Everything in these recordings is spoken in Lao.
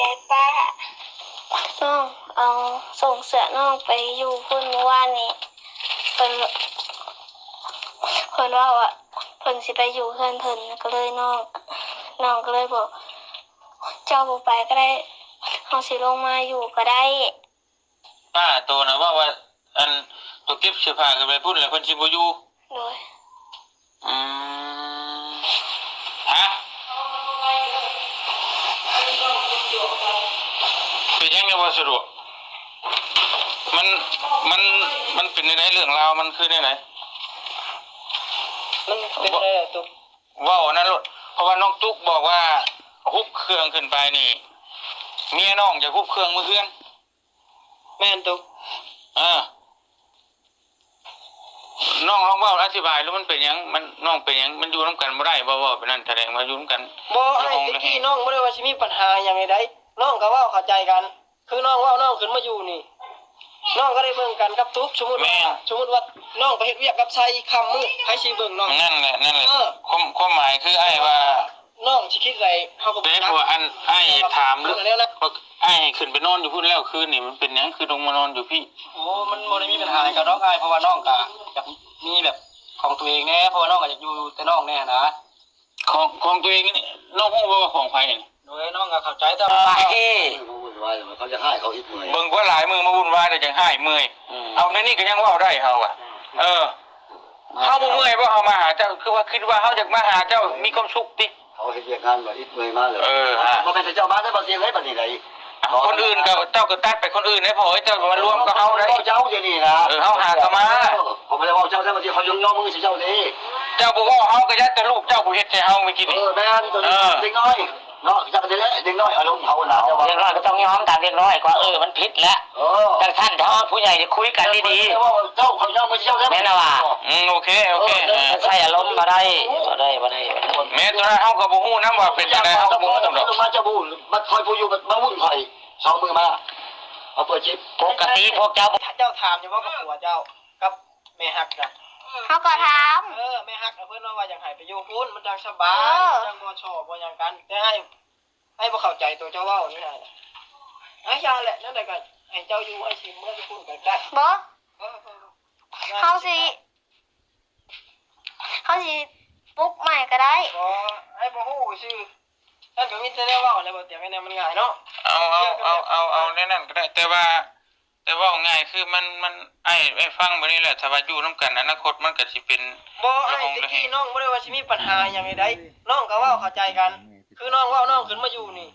ຍາຍປ້າ ນ້ອງເອົາສົ່ງເສື້ອນ້ອງໄປຢູ່ພຸ້ນມື້ວານນີ້ ເພິ່ນ ເພິ່ນເວົ້າວ່າເພິ່ນຊິໄປຢູ່ເຮືອນເພິ່ນ ກໍເລີຍນ້ອງ ນ້ອງກໍເລີຍບອກ ເຈົ້າບໍ່ໄປກໍໄດ້ ເຮົາຊິລົງມາຢູ່ກໍໄດ້. ປ້າໂຕນະເວົ້າວ່າ ອັນ ໂຕເກັບເສື້ອຜ້າຂຶ້ນໄປພຸ້ນ ແລ້ວເພິ່ນຊິບໍ່ຢູ່. ໂດຍ. ອືມ ຮະ? ເປັນຫຍັງຍັງບໍ່ສະດວກ? ມັນ ມັນ ມັນເປັນແນວໃດ? ເລື່ອງລາວມັນຄືແນວໃດ? ມັນເປັນແນວໃດ? ເວົ້າອັນນັ້ນໂລດ ເພາະວ່ານ້ອງຕຸກບອກວ່າ ຮຸບເຄື່ອງຂຶ້ນໄປນີ້ ເມຍນ້ອງຢາກຮຸບເຄື່ອງເມືອເຮືອນ. ແມ່ນຕຸກ. ເອີ ນ້ອງລອງເວົ້າອະທິບາຍດູ ມັນເປັນຫຍັງ? ມັນ ນ້ອງເປັນຫຍັງ? ມັນຢູ່ນຳກັນບໍ່ໄດ້ບໍ່? ເວົ້າໄປນັ້ນ ສະແດງວ່າຢູ່ນຳກັນ ບໍ່ ອ້າຍ ແຕ່ກີ້ນ້ອງບໍ່ໄດ້ວ່າຊິມີບັນຫາຫຍັງໃດໆ ນ້ອງກໍເວົ້າເຂົ້າໃຈກັນ ຄືນ້ອງເວົ້າ ນ້ອງຂຶ້ນມາຢູ່ນີ້ ນ້ອງກໍໄດ້ເບິ່ງກັນກັບຕຸກ. ສົມມຸດວ່າ ແມ່ນ ສົມມຸດວ່ານ້ອງໄປເຮັດວຽກກັບໄຊຄ່ຳມື້ ໃຜຊິເບິ່ງນ້ອງ? ນັ້ນແຫຼະ ນັ້ນແຫຼະ. ເອີ ຄວາມ ຄວາມໝາຍຄືອ້າຍວ່າ ນ້ອງຊິຄິດໃດເຮົາກໍບໍ່ຈັກ ເພາະວ່າອັນອ້າຍຖາມເລື່ອງ ແນວນັ້ນ ອ້າຍໃຫ້ຂຶ້ນໄປນອນຢູ່ພຸ້ນແລ້ວ ຄືນນີ້ມັນເປັນຫຍັງຄືຕ້ອງມານອນຢູ່ພີ້? ໂອ້ ມັນບໍ່ໄດ້ມີບັນຫາຫຍັງກັນດອກອ້າຍ ເພາະວ່ານ້ອງກະຢາກມີແບບຂອງຕົວເອງແດ່ ເພາະວ່ານ້ອງກະຢາກຢູ່ແຕ່ນ້ອງແດ່ຫັ້ນນະ. ຂອງ ຂອງຕົວເອງນີ້ ນ້ອງຮູ້ບໍ່ວ່າຂອງໃຜນີ້? ໂດຍ ນ້ອງກະເຂົ້າໃຈ ແຕ່ວ່າ ມາເອ ເຂົາຢາກໃຫ້ເຂົາອິດເມື່ອຍ ເບິ່ງກວ່າຫຼາຍມື້ມາວຸ່ນວາຍແລ້ວຈັ່ງຫາຍເມື່ອຍ. ອືມ ເອົາໃນນີ້ກໍຍັງເວົ້າໄດ້ເຮົາອະ ເອີ ເຮົາບໍ່ເມື່ອຍບໍ່ ເຮົາມາຫາເຈົ້າ ຄືວ່າຄິດວ່າເຮົາຢາກມາຫາເຈົ້າມີຄວາມສຸກຕິ? ເຂົາເຮັດວຽກງານມາອິດເມື່ອຍມາແລ້ວ. ເອີ ບໍ່ແມ່ນແຕ່ເຈົ້າມາເດ້ ບໍ່ຊິເຮັດບັດນີ້ໃດ. ຄົນອື່ນກໍ ເຈົ້າກໍຕັດໄປຄົນອື່ນໄດ້ ພໍ່ເຈົ້າມາລວມກັບເຮົາໄດ້. ເວົ້າເຈົ້າດຽວນີ້ນະ. ເອີ ເຮົາຫາກໍມາ. ເອີ ຂ້ອຍບໍ່ໄດ້ເວົ້າເຈົ້າເດ້ ບາງທີຂ້ອຍຍົກຍໍມືໃສ່ເຈົ້າເດ້. ເຈົ້າບໍ່ເວົ້າ ເຮົາກໍຢ້ານແຕ່ລູກເຈົ້າຜູ້ເຮັດໃສ່ເຮົາມື້ກີ້ນີ້. ເອີ ແມ່ນ ເອີ ເດັກນ້ອຍເນາະ ຈັກແຕ່ເດັກນ້ອຍອາລົມເຂົານະ. ເດັກນ້ອຍກໍຕ້ອງຍອມຕາມເດັກນ້ອຍ ກວ່າ ເອີ ມັນຜິດແຫຼະ. ເອີ ຈັ່ງຊັ້ນເຮົາຜູ້ໃຫຍ່ຄຸຍກັນດີໆ. ເຈົ້າ ຂ້ອຍຍອມໃຫ້ເຈົ້າແລ້ວ ແມ່ນລະວ່າ. ອືມ ໂອເຄ ໂອເຄ. ເອີ ເອີ ໃຊ້ອາລົມບໍ່ໄດ້ ບໍ່ໄດ້ ບໍ່ໄດ້. ແມ່ນຕົວນັ້ນ ເຮົາກໍບໍ່ຮູ້ນຳວ່າເປັນຈັ່ງໃດ ເຮົາກໍບໍ່ຮູ້ດອກ. ມາຈະບູ ມາຄອຍຜູ້ຢູ່ ມາວຸ່ນຂ້ອຍ ສອງມື້ມາ ມາເປີດຄລິບ. ປົກກະຕິພວກເຈົ້າ ເຈົ້າຖາມຢູ່ບໍ່ກັບຜົວເຈົ້າ ກັບແມ່ຮັກນະ? ເຮົາກໍຖາມ. ເອີ ແມ່ຮັກນະ ເພິ່ນເວົ້າວ່າຢາກໃຫ້ໄປຢູ່ພຸ້ນ ມັນຈັ່ງສະບາຍ ເອີ ມັນຈັ່ງບໍ່ສໍ້ບໍ່ຫຍັງກັນ. ແຕ່ອ້າຍ ອ້າຍບໍ່ເຂົ້າໃຈຕົວເຈົ້າເວົ້ານີ້ນະ. ອ້າຍຢ່າແຫຼະ ແນວໃດກໍໃຫ້ເຈົ້າຢູ່ ອ້າຍຊິເມືອຢູ່ພຸ້ນກໍໄດ້. ບໍ່ ເອີ ເອີ ເຮົາຊິ ເຮົາຊິປຸກໃໝ່ກໍໄດ້. ບໍ່ ອ້າຍບໍ່ຮູ້ຊື່. ຊັ້ນກໍມີແຕ່ແນວເວົ້າແຫຼະ ບໍ່ຕຽງ ແນວມັນງ່າຍເນາະ. ເອົາ ເອົາ ເອົາ ເອົາ ເອົາແນວນັ້ນກໍໄດ້ ແຕ່ວ່າ ແຕ່ເວົ້າງ່າຍຄືມັນ ມັນ ອ້າຍ ອ້າຍຟັງແບບນີ້ແຫຼະ ຖ້າວ່າຢູ່ນຳກັນອະນາຄົດມັນກໍຊິເປັນ ບໍ່ ອ້າຍ ແຕ່ກີ້ນ້ອງບໍ່ໄດ້ວ່າຊິມີບັນຫາຫຍັງໃດໆ ນ້ອງກໍເວົ້າເຂົ້າໃຈກັນ ຄືນ້ອງເວົ້າ ນ້ອງຂຶ້ນມາຢູ່ນີ້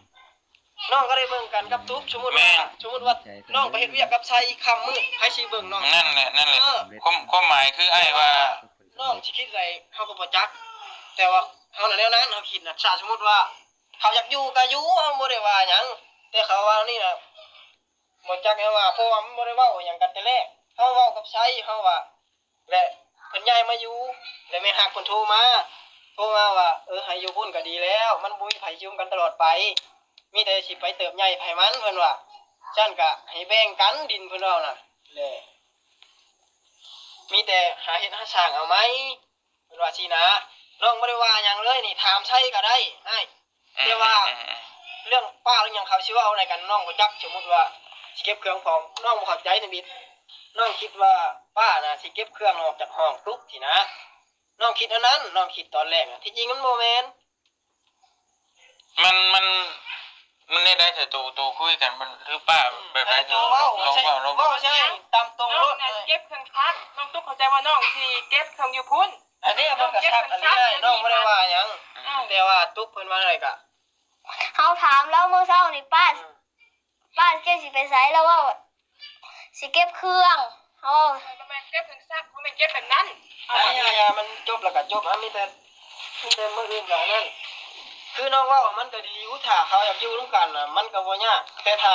ນ້ອງກໍໄດ້ເບິ່ງກັນກັບຕຸກ. ສົມມຸດວ່າ ສົມມຸດວ່ານ້ອງໄປເຮັດວຽກກັບໄຊຄ່ຳມື້ ໃຜຊິເບິ່ງນ້ອງ? ນັ້ນແຫຼະ ນັ້ນແຫຼະ. ເອີ ຄວາມ ຄວາມໝາຍຄືອ້າຍວ່າ ນ້ອງຊິຄິດໃດເຮົາກໍບໍ່ຈັກ ແຕ່ວ່າເຮົານະແນວນັ້ນ ເຮົາຄິດນະ. ຖ້າສົມມຸດວ່າເຂົາຢາກຢູ່ກໍຢູ່ ເຮົາບໍ່ໄດ້ວ່າຫຍັງ ແຕ່ເຂົາວ່ານີ້ນະ ບໍ່ຈັກແນວວ່າ ເພາະວ່າມັນບໍ່ໄດ້ເວົ້າຫຍັງກັນແຕ່ແລກ. ເຮົາເວົ້າກັບໄຊ ເຮົາວ່າ ແລະເພິ່ນຍ້າຍມາຢູ່ ແລະແມ່ຮັກເພິ່ນໂທມາ ໂທມາວ່າ ເອີ ໃຫ້ຢູ່ພຸ້ນກໍດີແລ້ວ ມັນບໍ່ມີໃຜຢູ່ນຳກັນຕະຫຼອດໄປ ມີແຕ່ຊິໄປເຕີບໃຫຍ່ໃຜມັນ ເພິ່ນວ່າ. ຊັ້ນກໍໃຫ້ແບ່ງກັນດິນ ເພິ່ນເວົ້ານະ ແລະມີແຕ່ຫາເຮັດຫາສ້າງເອົາໃໝ່. ເພິ່ນວ່າຊີ້ນະ ນ້ອງບໍ່ໄດ້ວ່າຫຍັງເລີຍນີ້ ຖາມໃສ່ກໍໄດ້ອ້າຍ. ອືມ ແຕ່ວ່າ ອືມ ອືມ ເລື່ອງປ້າເລື່ອງຫຍັງເຂົາຊິເວົ້າໃນກັນ ນ້ອງບໍ່ຈັກ. ສົມມຸດວ່າຊິເກັບເຄື່ອງຂອງ ນ້ອງບໍ່ເຂົ້າໃຈນຳອີກ ນ້ອງຄິດວ່າປ້ານະຊິເກັບເຄື່ອງອອກຈາກຫ້ອງຕຸກຊີ້ນະ ນ້ອງຄິດແນວນັ້ນ ນ້ອງຄິດຕອນແລກນະ ທີ່ຈິງມັນບໍ່ແມ່ນ. ມັນ ມັນ ມັນແນວໃດ ໂຕ ໂຕຄຸຍກັນ ມັນຄືປ້າ ອືມ ແບບໃດ? ເອີ ໂຕເວົ້າ ລອງ ລອງເວົ້າ ລອງ ເວົ້າໃສ່ຕາມຕົງໂລດ. ນ້ອງນັ້ນເກັບເຄື່ອງຊັກ ນ້ອງຕຸກເຂົ້າໃຈວ່ານ້ອງຊິເກັບເຄື່ອງຢູ່ພຸ້ນ. ອັນນີ້ເພິ່ນກໍຊັກອັນນີ້ໄດ້ ນ້ອງບໍ່ໄດ້ວ່າຫຍັງ. ອືມ ແຕ່ວ່າຕຸກເພິ່ນວ່າໃດກະ ເຮົາຖາມລາວມື້ເຊົ້ານີ້ ປ້າ ອືມ ປ້າເຈົ້າຊິໄປໃສ? ລາວເວົ້າ ຊິເກັບເຄື່ອງ ເຮົາ ມັນບໍ່ແມ່ນເກັບເຄື່ອງຊັກ ບໍ່ແມ່ນເກັບແບບນັ້ນ. ອັນນີ້ ອັນນີ້ມັນຈົບແລ້ວກໍຈົບ ມັນມີແຕ່ ມີແຕ່ມື້ອື່ນກໍອັນນັ້ນ. ຄືນ້ອງເວົ້າມັນກໍດີຢູ່ ຖ້າເຂົາຢາກຢູ່ນຳກັນນະ ມັນກໍບໍ່ຍາກ ແຕ່ຖ້າ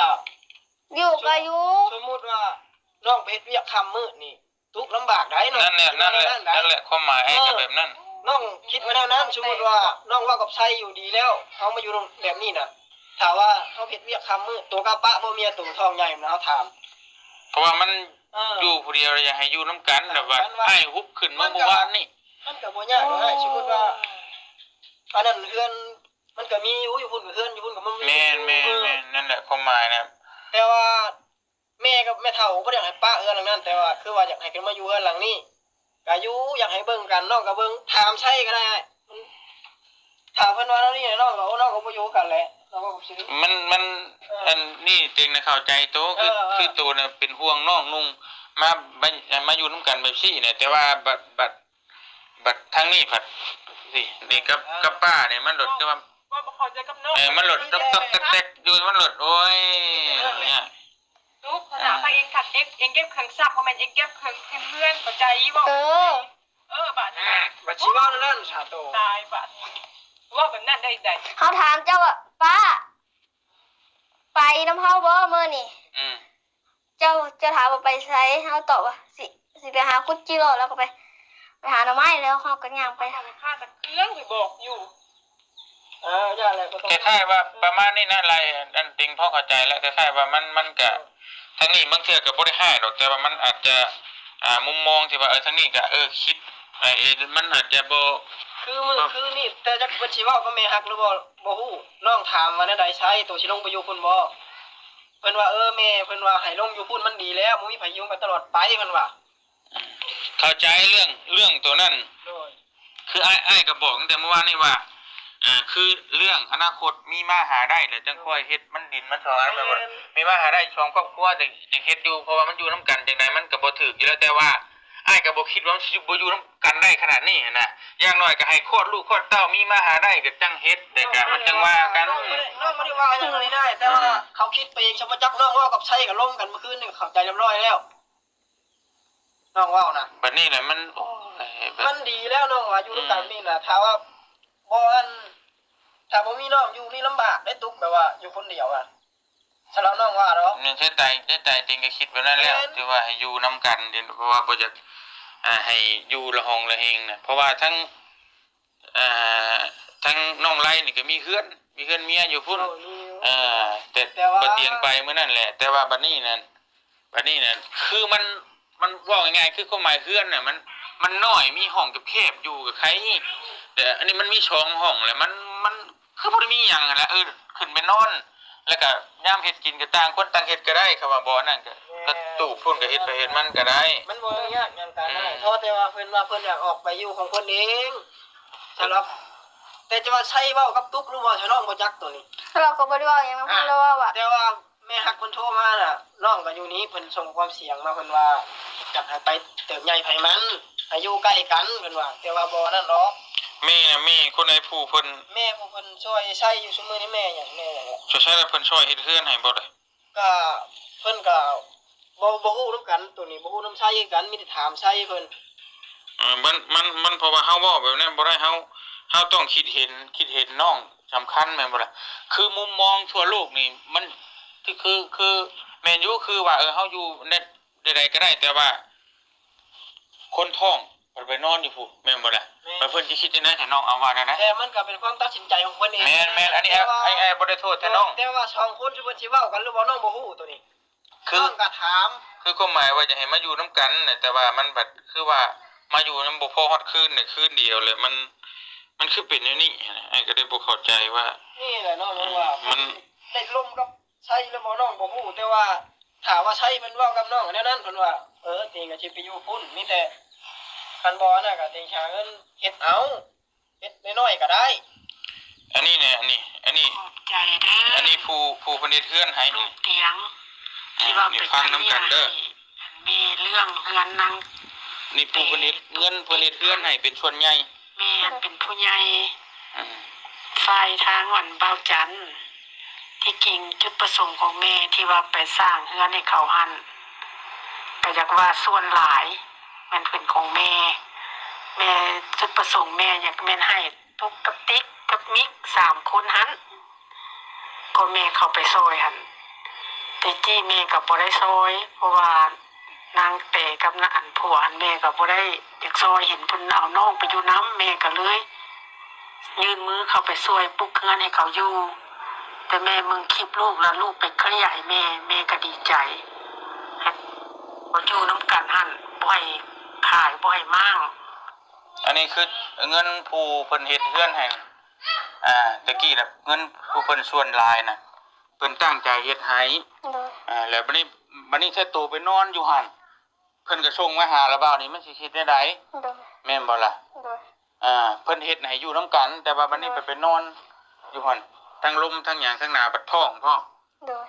ຢູ່ກໍຢູ່ ສົມມຸດວ່ານ້ອງໄປເຮັດວຽກຄ່ຳມືດນີ້ ຕຸກລຳບາກໄດ໋ ນ້ອງ. ນັ້ນແຫຼະ ນັ້ນແຫຼະ ນັ້ນແຫຼະ ຄວາມໝາຍອ້າຍກໍແບບນັ້ນ. ນ້ອງຄິດວ່າແນວນັ້ນ ສົມມຸດວ່ານ້ອງເວົ້າກັບໄຊຢູ່ດີແລ້ວ ເຮົາມາຢູ່ແບບນີ້ນະ ຖ້າວ່າເຮົາເຮັດວຽກຄ່ຳມື້ ໂຕກ້າປະບໍ່ເມຍໂຕທ້ອງໃຫຍ່ນະ ເຮົາຖາມ. ເພາະວ່າມັນ ເອີ ຢູ່ຜູ້ດຽວ ຢາກໃຫ້ຢູ່ນຳກັນ ແບບວ່າ ມັນວ່າ ອ້າຍຮຸບຂຶ້ນມາມື້ວານນີ້ ມັນກໍບໍ່ຍາກດອກອ້າຍ. ສົມມຸດວ່າ ອັນນັ້ນເຮືອນ ມັນກໍມີຢູ່ ຢູ່ພຸ້ນກໍເຮືອນ ຢູ່ພຸ້ນກໍມັນມີ. ແມ່ນ ແມ່ນ ເອີ ແມ່ນ. ນັ້ນແຫຼະຄວາມໝາຍນະ. ແຕ່ວ່າແມ່ກັບແມ່ເຖົ້າບໍ່ໄດ້ຢາກໃຫ້ປະເຮືອນຫຼັງນັ້ນ, ແຕ່ວ່າຄືວ່າຢາກໃຫ້ຂຶ້ນມາຢູ່ເຮືອນຫຼັງນີ້ ກະຢູ່ ຢາກໃຫ້ເບິ່ງກັນ ນ້ອງກະເບິ່ງ ຖາມໄຊກະໄດ້ອ້າຍ. ຖ້າເພິ່ນວ່າແນວນີ້ ນ້ອງກະ ໂອ້ ນ້ອງກະບໍ່ຢູ່ຄືກັນແຫຼະ ນ້ອງເວົ້າກັບຊື່. ມັນ ມັນ ເອີ ອັນນີ້ເຕັງນະເຂົ້າໃຈໂຕ ຄື ເອີ ເອີ ຄືໂຕນະເປັນຫ່ວງນ້ອງນຸ່ງ ມາ ມາ ມາຢູ່ນຳກັນແບບຊີ້ນະ. ແຕ່ວ່າບັດ ບັດ ບັດທາງນີ້ພັດ ນີ້ ນີ້ກັບ ເອີ ກັບປ້ານີ້ ມັນໂລດຄືວ່າ ເວົ້າບໍ່ເຂົ້າໃຈກັບນ້ອງ ເອີ ມັນໂລດຕອກໆແຕກໆຢູ່ ມັນໂລດ ໂອ້ຍ ເອີ ຍາກ. ຕຸກ ພາສາໄທເອັງຂັດ ເອັງ ເອັງເກັບເຄື່ອງຊັກ ບໍ່ແມ່ນເອັງເກັບເຄື່ອງຂຶ້ນເຮືອນ ເຂົ້າໃຈບໍ່? ເອີ ເອີ ບາດນີ້ ບາດຊິເວົ້າແນວນັ້ນຊະໂຕ ຕາຍບາດນີ້ ເວົ້າແບບນັ້ນໄດ້ໃດ? ເຮົາຖາມເຈົ້າວ່າ ປ້າ ໄປນຳເຮົາບໍ່ມື້ນີ້? ອືມ ເຈົ້າ ເຈົ້າຖາມວ່າໄປໃສ? ເຮົາຕອບວ່າ ຊິ ຊິໄປຫາຂຸດຈີ່ຫຼໍ້ ແລ້ວກໍໄປ ໄປຫາໜໍ່ໄມ້ ແລ້ວເຮົາກໍຍ່າງໄປ. ຂ້າຕະເຄືອງໄປບອກຢູ່ ເອີ ຢ່າແຫຼະ ບໍ່ຕ້ອງ ຄ້າຍໆວ່າປະມານນີ້ນະ ໄລ່ອັນຕິງພໍເຂົ້າໃຈແລ້ວ. ຄ້າຍໆວ່າມັນ ມັນກະ ເອີ ທາງນີ້ບາງເທື່ອກະບໍ່ໄດ້ຮ້າຍດອກ ແຕ່ວ່າມັນອາດຈະ ອ່າ ມຸມມອງທີ່ວ່າ ເອີ ທາງນີ້ກະ ເອີ ຄິດ ເອີ ມັນອາດຈະບໍ່ ຄືມື້ຄືນີ້ ແຕ່ຈັກເພິ່ນຊິເວົ້າກັບແມ່ຮັກຫຼືບໍ່ ບໍ່ຮູ້. ນ້ອງຖາມວ່າແນວໃດ ໃສ ໂຕຊິລົງໄປຢູ່ພຸ້ນບໍ່? ເພິ່ນວ່າ ເອີ ແມ່ ເພິ່ນວ່າໃຫ້ລົງຢູ່ພຸ້ນມັນດີແລ້ວ ບໍ່ມີໃຜຢູ່ນຳກັນຕະຫຼອດໄປ ເພິ່ນວ່າ. ອືມ ເຂົ້າໃຈເລື່ອງ ເລື່ອງໂຕນັ້ນ ໂດຍ ຄືອ້າຍ ອ້າຍກໍບອກຕັ້ງແຕ່ມື້ວານນີ້ວ່າ ເອີ ຄືເລື່ອງອະນາຄົດມີມາຫາໄດ້ແລ້ວຈັ່ງຄ່ອຍເຮັດ ມັນດິນມັນສອງອັນ ແມ່ນ ແມ່ນບໍ່ ມີມາຫາໄດ້ສອງຄອບຄົວຈັ່ງ ຈັ່ງເຮັດຢູ່ ເພາະວ່າມັນຢູ່ນຳກັນຈັ່ງໃດມັນກໍບໍ່ຖືກຢູ່ແລ້ວ. ແຕ່ວ່າອ້າຍກໍບໍ່ຄິດວ່າມັນຊິຢູ່ ບໍ່ຢູ່ນຳກັນໄດ້ຂະໜາດນີ້ຫັ້ນນະ. ຢ່າງໜ້ອຍກໍໃຫ້ຄອດລູກຄອດເຕົ້າມີມາຫາໄດ້ກໍຈັ່ງເຮັດ ແຕ່ກໍມັນຈັ່ງວ່າກັນ. ນ້ອງບໍ່ໄດ້ ນ້ອງບໍ່ໄດ້ວ່າຫຍັງເລີຍນາຍ ແຕ່ວ່າ ອືມ ເຂົາຄິດໄປເອງ. ສະມມຸດຈັກນ້ອງເວົ້າກັບໄຊກໍລົມກັນມື້ຄືນນີ້ ເຂົ້າໃຈຮຽບຮ້ອຍແລ້ວ. ນ້ອງເວົ້ານະ ບັດນີ້ນະມັນ ໂອ້ຍ ມັນດີແລ້ວນ້ອງວ່າຢູ່ນຳກັນ ອືມ ນີ້ນະ. ຖ້າວ່າບໍ່ ອັນ ຖ້າບໍ່ມີນ້ອງຢູ່ນີ້ລຳບາກໄດ້ຕຸກ ແບບວ່າຢູ່ຄົນດຽວອະ ສຳລັບນ້ອງວ່າເນາະ. ແມ່ນ ໃນໃຈ ໃນໃຈຕິງກໍຄິດແບບນັ້ນແລ້ວ ແມ່ນ ທີ່ວ່າໃຫ້ຢູ່ນຳກັນ ເພາະວ່າບໍ່ຢາກ ອ່າ ໃຫ້ຢູ່ລະຫອງລະແຫງນະ ເພາະວ່າທັງ ອ່າ ທັງນ້ອງໄລນີ້ກໍມີເຮືອນ ມີເຮືອນເມຍຢູ່ພຸ້ນ ເອີ ມີຢູ່ ເອີ ແຕ່ ແຕ່ວ່າ ບໍ່ຕຽງໄປມື້ນັ້ນແຫຼະ. ແຕ່ວ່າບັດນີ້ນັ້ນ ບັດນີ້ນັ້ນ ຄືມັນ ມັນເວົ້າງ່າຍໆ ຄືຄວາມໝາຍເຮືອນນະ ມັນ ມັນນ້ອຍ ມີຫ້ອງແຄບໆຢູ່ກໍໄຄ. ແຕ່ອັນນີ້ມັນມີສອງຫ້ອງ ແລ້ວມັນ ມັນຄືບໍ່ໄດ້ມີຫຍັງຫັ້ນແຫຼະ ເອີ ຂຶ້ນໄປນອນ ແລ້ວກໍຍາມເຮັດກິນກໍຕ່າງຄົນຕ່າງເຮັດກໍໄດ້. ຄຳວ່າບໍ່ອັນນັ້ນກໍ ແມ່ນ ກໍຕູບພຸ້ນກໍເຮັດໄປເຮັດມັນກໍໄດ້ ມັນບໍ່ຍາກຫຍັງກັນ. ອືມ ເພາະແຕ່ວ່າເພິ່ນວ່າເພິ່ນຢາກອອກໄປຢູ່ຂອງເພິ່ນເອງ ສຳລັບ ແຕ່ຈະວ່າໃຊ້ເວົ້າກັບຕຸກ ຫຼືວ່າຊະນ້ອງບໍ່ຈັກໂຕນີ້ ລາວກໍບໍ່ໄດ້ເວົ້າຫຍັງນຳເພິ່ນ ລາວເວົ້າວ່າ ແຕ່ວ່າ ແມ່ຮັກເພິ່ນໂທມານະ ນ້ອງກໍຢູ່ນີ້ ເພິ່ນສົ່ງຄວາມສຽງມາ ເພິ່ນວ່າຢາກໃຫ້ໄປເຕີບໃຫຍ່ໃຜມັນ ໃຫ້ຢູ່ໃກ້ກັນ ເພິ່ນວ່າ ແຕ່ວ່າບໍ່ນັ້ນດອກ. ແມ່ນະ ແມ່ຄົນໃດຜູ້ເພິ່ນ ແມ່ຜູ້ເພິ່ນຊ່ວຍໃຊ້ຢູ່ຊຸມື້ນີ້ ແມ່ຫຍັງ ແມ່ຫຍັງ ຊ່ວຍໃຊ້ ແລ້ວເພິ່ນຊ່ວຍເຮັດເຮືອນໃຫ້ບໍ່ລະ? ກະເພິ່ນກະບໍ່ ບໍ່ຮູ້ນຳກັນ ໂຕນີ້ບໍ່ຮູ້ນຳໃຊ້ຄືກັນ ມີແຕ່ຖາມໃຊ້ເພິ່ນ. ເອີ ມັນ ມັນ ມັນ ເພາະວ່າເຮົາເວົ້າແບບນັ້ນບໍ່ໄດ້ ເຮົາ ເຮົາຕ້ອງຄິດເຫັນ ຄິດເຫັນນ້ອງສຳຄັນແມ່ນບໍ່ລະ? ຄືມຸມມອງທົ່ວໂລກນີ້ ມັນ ຄື ຄື ຄື ແມ່ນຢູ່ ຄືວ່າ ເອີ ເຮົາຢູ່ໃນ ໃດໆກໍໄດ້ ແຕ່ວ່າຄົນທ້ອງໄປນອນຢູ່ພຸ້ນ ແມ່ນບໍ່ລະ? ແມ່ນ ແລ້ວເພິ່ນຊິຄິດຈັ່ງໃດ ຖ້ານ້ອງເອົາວ່າແນວໃດ? ແຕ່ມັນກໍເປັນຄວາມຕັດສິນໃຈຂອງເພິ່ນເອງ. ແມ່ນໆ ອັນນີ້ ແຕ່ວ່າ ອ້າຍ ອ້າຍບໍ່ໄດ້ໂທດແຕ່ນ້ອງ ແຕ່ວ່າສອງຄົນທີ່ເພິ່ນຊິເວົ້າກັນ ຫຼືບໍ່ ນ້ອງບໍ່ຮູ້ໂຕນີ້. ຄື ນ້ອງກໍຖາມ ຄືຄວາມໝາຍວ່າຈະໃຫ້ມາຢູ່ນຳກັນນະ ແຕ່ວ່າມັນບັດຄືວ່າມາຢູ່ນຳ ບໍ່ພໍຮອດຄືນນະ ຄືນດຽວແຫຼະ ມັນ ມັນຄືເປັນແນວນີ້ຫັ້ນນະ ອ້າຍກໍເລີຍບໍ່ເຂົ້າໃຈວ່າ ນີ້ແຫຼະນ້ອງ ອືມ ວ່າ ມັນ ໄດ້ລົມກັບໄຊຫຼືບໍ່ນ້ອງບໍ່ຮູ້ ແຕ່ວ່າຖ້າວ່າໄຊເພິ່ນເວົ້າກັບນ້ອງແນວນັ້ນ ເພິ່ນວ່າ ເອີ ຕິງກໍຊິໄປຢູ່ພຸ້ນ ມີແຕ່ ຄັນບໍ່ອັນນັ້ນກໍຕິງຫາເງິນເຮັດເອົາ ເຮັດນ້ອຍໆກໍໄດ້. ອັນນີ້ແຫຼະ ອັນນີ້ ອັນນີ້ ຂອບໃຈເດີ ອັນນີ້ຜູ້ ຜູ້ເພິ່ນເຮັດເຮືອນໃຫ້ ລູກຕຽງ ອ່າ ທີ່ວ່າ ນີ້ ໄປ ຟັງນຳກັນເດີ ແມ່ເລື່ອງເຮືອນນາງ ນີ້ຜູ້ເພິ່ນເຮັດເຮືອນ ເພິ່ນເຮັດເຮືອນໃຫ້ເປັນສ່ວນໃຫຍ່ ແມ່ເປັນຜູ້ໃຫຍ່ ອືມ ຝ່າຍທາງອັນບ່າວຈັນ ທີ່ຈິງຈຸດປະສົງຂອງແມ່ທີ່ວ່າໄປສ້າງເຮືອນໃຫ້ເຂົາຫັ້ນ ກໍຢາກວ່າສ່ວນຫຼາຍແມ່ນເປັນຂອງແມ່ ແມ່ ຈຸດປະສົງແມ່ຢາກແມ່ນໃຫ້ຕຸກກັບຕິກກັບມິກສາມຄົນຫັ້ນ ກໍແມ່ເຂົ້າໄປຊ່ອຍຫັ້ນ ແຕ່ກີ້ແມ່ກໍບໍ່ໄດ້ຊ່ອຍ ເພາະວ່ານາງແຕກັບນາອັນຜົວຫັ້ນ ແມ່ກໍບໍ່ໄດ້ຢາກຊ່ອຍ ເຫັນເພິ່ນເອົານ້ອງໄປຢູ່ນຳ ແມ່ກໍເລີຍ ຍື່ນມືເຂົ້າໄປຊ່ວຍປຸກເຮືອນໃຫ້ເຂົາຢູ່ ແຕ່ແມ່ເບິ່ງຄລິບລູກ ແລ້ວລູກໄປເຄລຍໃຫ້ແມ່ ແມ່ກໍດີໃຈ ໃຫ້ຢູ່ນຳກັນຫັ້ນ ບໍ່ໃຫ້ຂາຍ ບໍ່ໃຫ້ມ້າງ. ອັນນີ້ຄືເງິນຜູ້ເພິ່ນເຮັດເຮືອນໃຫ້ ອ່າ ແຕ່ກີ້ນະ ເງິນຜູ້ເພິ່ນສ່ວນຫຼາຍນະ ໄປ พิ่ນຕັ້ງໃຈເຮັດໃຫ້ ໂດຍ ອ່າ ແລ້ວບັດນີ້ ບັດນີ້ຖ້າໂຕໄປນອນຢູ່ຫັ້ນ ເພິ່ນກໍສົ່ງມາຫາລະບ່າວນີ້ ມັນຊິຄິດແນວໃດ? ໂດຍ ແມ່ນບໍ່ລະ? ໂດຍ ອ່າ ເພິ່ນເຮັດໃຫ້ຢູ່ນຳກັນ ແຕ່ວ່າບັດນີ້ໄປ ໄປນອນຢູ່ຫັ້ນ ທັງລົມທັງຫຍັງ ທັງໜາວ ບັດທ້ອງພ້ອມ ໂດຍ